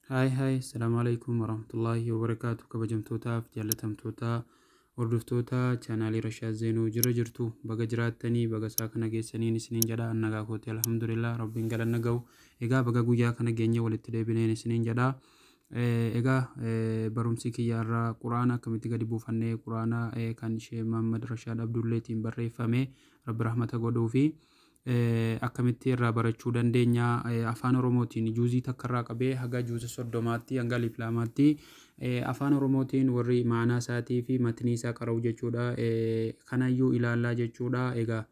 Hi hi, Assalamu alaikum warahmatullahi wabarakatuh. Kabajamtootaaf jaallatamtoota hordoftoota chaanaalii Rashaad Zeenuu, jira jirtu? Baga jiraattanii, baga isaa kana geessaniin isiniin jedha. Nagaa kooti, alhamdulillah, rabbiin galanna ga'u. Egaa baga guyyaa kana geenye walitti deebineen isiniin jedha. Egaa barumsi kiyyaarraa Quraana akkamitti gadi buufannee, Quraana kan ishee Muhammad Rashaad Abdulleetiin barreeffame, rabbi rahmata godhuu fi akkamitti irraa barachuu dandeenya, afaan Oromootiin juuzii takka irraa qabee haga juuza 30tti, hanga liplaamaatti, afaan Oromootiin warri maanaa isaatii fi matnii isaa qara'u jechuudha. Kanayyuu ilaallaa jechuudha. Egaa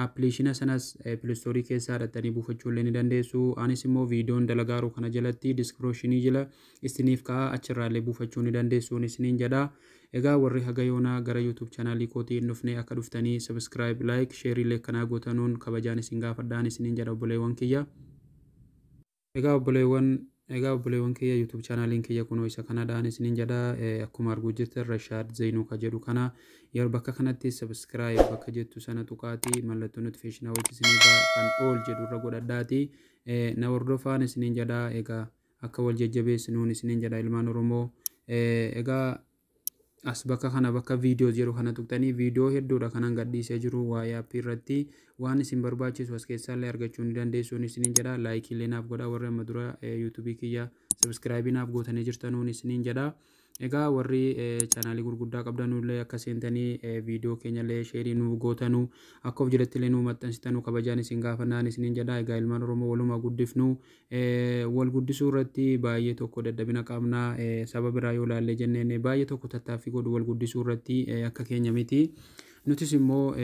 appilikeeshina sanas Play Store keessaa hidhattanii buufachuu illee ni dandeessu. Anis immoo viidiyoon dalagaaru kana jalatti description jala isiniif ka'a, achirraallee buufachuu ni dandeessu isiniin jedha. Egaa warri haga yoonaa gara YouTube chaanaalii kootii hin dhufne, akka dhuftanii subscribe, like, share illee kanaa gootanuun kabajaan isin gaafadhaan isiniin jedha, obboleewwan kiyya. Egaa obboleewwan kiyya, YouTube chaanaaliin kiyya kunoo isa kanadhaan isiniin jedha. Akkuma arguu jirtan Rashaad Zeenuu ka jedhu kana yeroo bakka kanatti subscribe bakka jettu sana tuqaatii, mallattoo notification wayii isinii kan all jedhu irra godhadhaati na hordofaan isiniin jedha. Egaa akka wal jajjabeessinuun isiniin jedha, ilmaan Oromoo. Egaa as bakka kana, bakka viidiyoo jedhu kana tuqxanii, viidiyoo hedduudha kanan gadhiisee jiru. Waa'ee aappii irratti waan isin barbaachisu as keessaallee argachuu ni dandeessuun isiniin jedha. Like illee naaf godha, warri amma dura yuutuubii kiyya subscribe naaf gootanii jirtanuun isiniin jedha. Egaa warri chaanaalii gurguddaa qabdanullee akka seentanii viidiyoo keenyallee share nuuf gootanuu, akka of jalatti illee nuu maxxansitanuu kabajaan isin gaafannaan isiniin jedha. Egaa ilmaan Oromoo walumaa guddifnu. Wal guddisuu irratti baay'ee tokko dadhabina qabna. Saba biraa yoo ilaalle jenneen baay'ee tokko tattaaffii godhu wal guddisuu irratti, akka keenya miti. Nutis immoo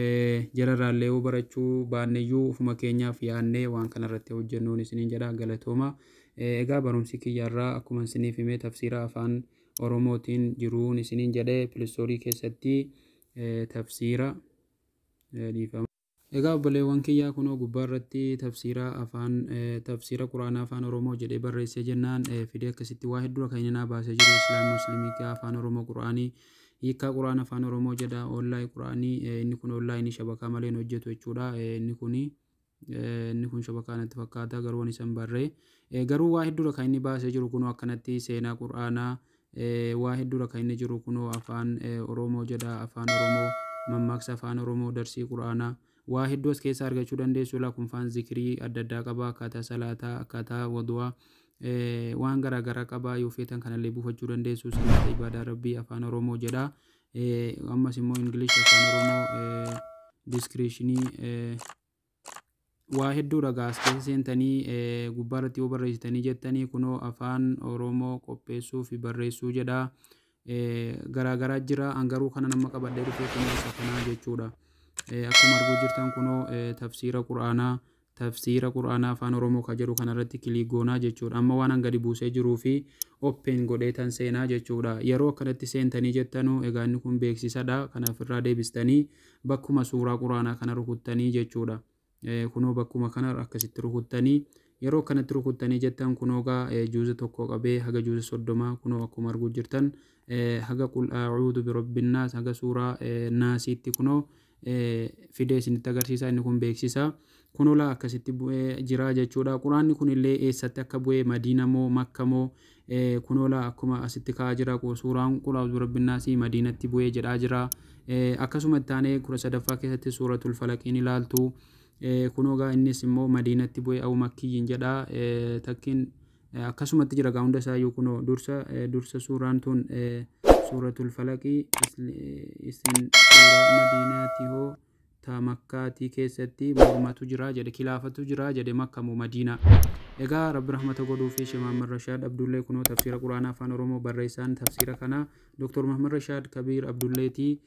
jararraallee yoo barachuu baanneyyuu ofuma keenyaaf yaadnee waan kanarratti hojjennuun isiniin jedha. Galatooma. Egaa barumsi kiyyaarraa akkuma isiniif himee tafsiira afaan Oromootiin jiruun isiniin jedhee, Play Store keessatti tafsiira dhiifama. Egaa obboleewwan kiyyaa, kunoo gubbaa irratti tafsiira afaan tafsiira Quraanaa afaan Oromoo jedhee barreessee jennaan fidee akkasitti waa hedduu kan inni naa baasee jiru. Islaam Muslimii afaan Oromoo Quraanii, hiikkaa Quraana afaan Oromoo jedha. Online Quraanii, inni kun online shabakaa malee hin hojjetu jechuudha. Inni kun shabakaa natti fakkaata, garuu waan isan barree garuu waa hedduudha kan inni baasee jiru. Kunoo akkanatti seenaa Quraanaa waa hedduudha kan inni jiru. Kunoo afaan Oromoo jedha, afaan Oromoo mammaaksa, afaan Oromoo darsii Quraanaa, waa hedduu as keessaa argachuu dandeessu. Lakkoofsaan zikirii adda addaa qaba, akkaataa salaataa, akkaataa wadu'aa, waan garaagaraa qaba. Yoo feetan kanallee buufachuu dandeessu. Salaata ibaadaa rabbii afaan Oromoo jedha. Ammas immoo English afaan Oromoo description waa hedduudha. Gaas keessa seentanii gubbaa irratti yoo barreessitanii jettanii, kunoo afaan Oromoo qopheessuu fi barreessuu jedha. Garaagaraa jira. Hangaruu kana nama qabadhee dhufee kunoo isa kanaa jechuudha. Akkuma arguu jirtan kunoo tafsiira Quraanaa afaan Oromoo ka jedhu kanarratti click goonaa jechuudha. Amma waan an gadi buusee jiruu fi open godhee tan seenaa jechuudha. Yeroo akkanatti seentanii jettanu, egaa inni kun beeksisadha. Kanaaf irraa deebistanii bakkuma suuraa Quraanaa kana rukuttanii jechuudha. Kunoo bakkuma kana akkasitti rukuttanii, yeroo akkanatti rukuttanii jettan, kunoo gaa juuza 1 qabee haga juuza 30, kunoo akkuma arguu jirtan haga qul a'uudhu birabbinnaas haga suuraa Naasiitti kunoo fidee isinitti agarsiisa. Inni kun beeksisa. Kunoo laa akkasitti bu'ee jira jechuudha. Quraanni kun illee eessatti akka bu'ee, Madiina moo Makka moo, kunoo laa akkuma asitti ka'aa jira. Suuraan qul a'uudhu birabbinnaasii Madiinatti bu'ee jedhaa jira. Akkasuma itti aanee 13ffaa keessatti suuratul Falaqiin ilaaltu. Kunoo gaa innis immoo Madiinatti bu'ee au makkiyyiin jedha. Takkiin akkasumatti jira gaa hunda isaayyuu. Kunoo dursa suuraan tun suuratul Falaqii isin suuraa Madiinaati hoo ta Makkaatii keessatti mormatu jira jedhe, kilaafatu jira jedhe, Makka moo Madiinaa? Egaa rabbi rahmata godhuu fi Sheekh Muhammad Rashaad Abdullee, kunoo tafsiira Quraanaa afaan Oromoo barreessaan tafsiira kana Dr. Muhammad Rashaad Kabiir Abdulleetii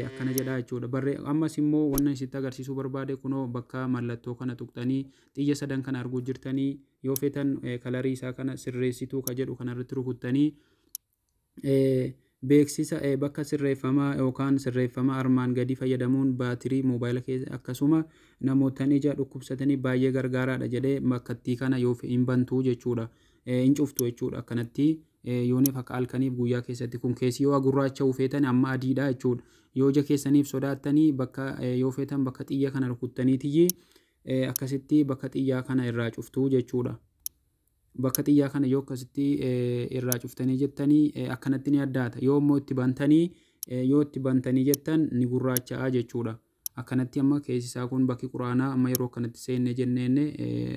akkana jedha jechuudha. Barree ammas immoo wannan isitti agarsiisuu barbaade, kunoo bakka mallattoo kana tuqxanii, xiyya sadan kana arguu jirtanii, yoo feetan color isaa kana sirreessituu ka jedhu kanarratti rukuttanii, beeksisa bakka sirreeffamaa yookaan sirreeffama armaan gadii fayyadamuun baatirii moobaayila keessa akkasuma namootaan ija dhukkubsatanii baay'ee gargaaraadha jedhee, bakkattii kana yoo hin bantuu jechuudha. Hin cuftu jechuudha. Akkanatti yooniif akka halkaniif guyyaa keessatti kun keessi yoo gurraacha feetan, amma adiidha jechuudha. Yoo ija keessaniif sodaattanii, bakka yoo feetan bakka xiyya kana rukuttaniitiyyi akkasitti bakka xiyyaa kana irraa cuftuu jechuudha. Bakka xiyyaa kana yoo akkasitti irraa cuftanii jettanii akkanatti ni addaata. Yoo immoo itti bantanii, yoo itti bantanii jettan ni gurraacha'a jechuudha. Akkanatti amma keessi isaa kun bakki quraanaa amma yeroo akkanatti seenne jenneenne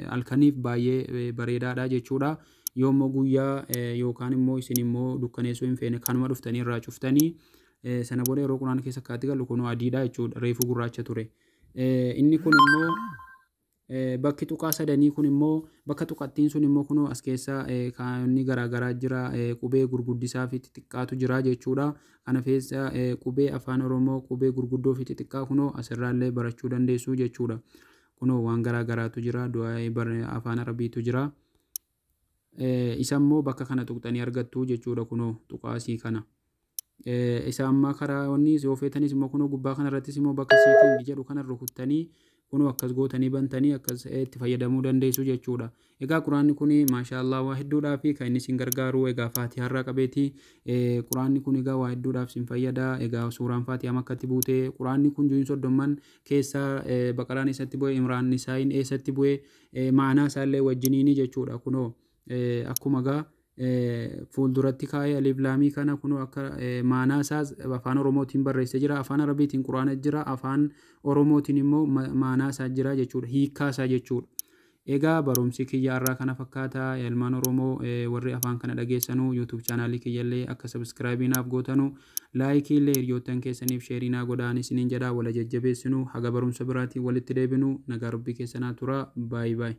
halkaniif baay'ee bareedaadha jechuudha. Yoo immoo guyyaa yookaan immoo isin immoo dukkaneessuu hin feene, kanuma dhuftanii irraa cuftanii, sana booda yeroo quraana keessa akkaatti galu kunoo adiidha jechuudha. Reefuu gurraacha ture. Inni kun immoo bakki tuqaa sadanii kun immoo, bakka tuqattiin sun immoo kunoo as keessa kaanni garaagaraa jira, qubee gurguddisaa fi xixiqqaatu jira jechuudha. Kana keessa qubee afaan Oromoo, qubee gurguddoo fi xixiqqaa kunoo asirraallee barachuu dandeessu jechuudha. Kunoo waan garaagaraatu jira, du'aa afaan Arabiitu jira. Isa immoo bakka kana tuqxanii argattu jechuudha, kunoo tuqaasii kana. Isa amma karaa wanni yoo feetanis immoo kunoo gubbaa kanarrattis immoo bakka setting jedhu kana rukuttanii kunoo akkas gootanii bantanii akkas itti fayyadamuu dandeessu jechuudha. Egaa quraanni kun maashaallah waa hedduudhaaf kan inni isin gargaaru. Egaa Faatihaarraa qabeeti quraanni kun egaa waa hedduudhaaf isin fayyada. Egaa suuraan Faatihaa makkatti buute, quraanni kun juuyin 30n keessaa Baqaraan eessatti bu'e, Imraan, Nisaayin eessatti bu'e, maanaa isaallee wajjiniini jechuudha. Kunoo akkuma egaa fuulduratti kaa'ee aliif laamii kana kunoo akka maanaa isaas afaan Oromootiin barreessee jira. Afaan Arabiitiin quraana jira. Afaan Oromootiin immoo maanaa isaa jira jechuudha. Hiikkaa isaa jechuudha. Egaa barumsi kiyya irraa kana fakkaata. Ilmaan Oromoo warri afaan kana dhageessanuu, YouTube chaanaalii kiyyallee akka subscribe naaf gootanu, like illee hiriyoottan keessaniif share naa godhaan isiniin jedha. Wala jajjabeessinu. Haga barumsa biraatiin walitti deebinu nagaa Rabbii keessanaa tura. Baay'ee baay'ee.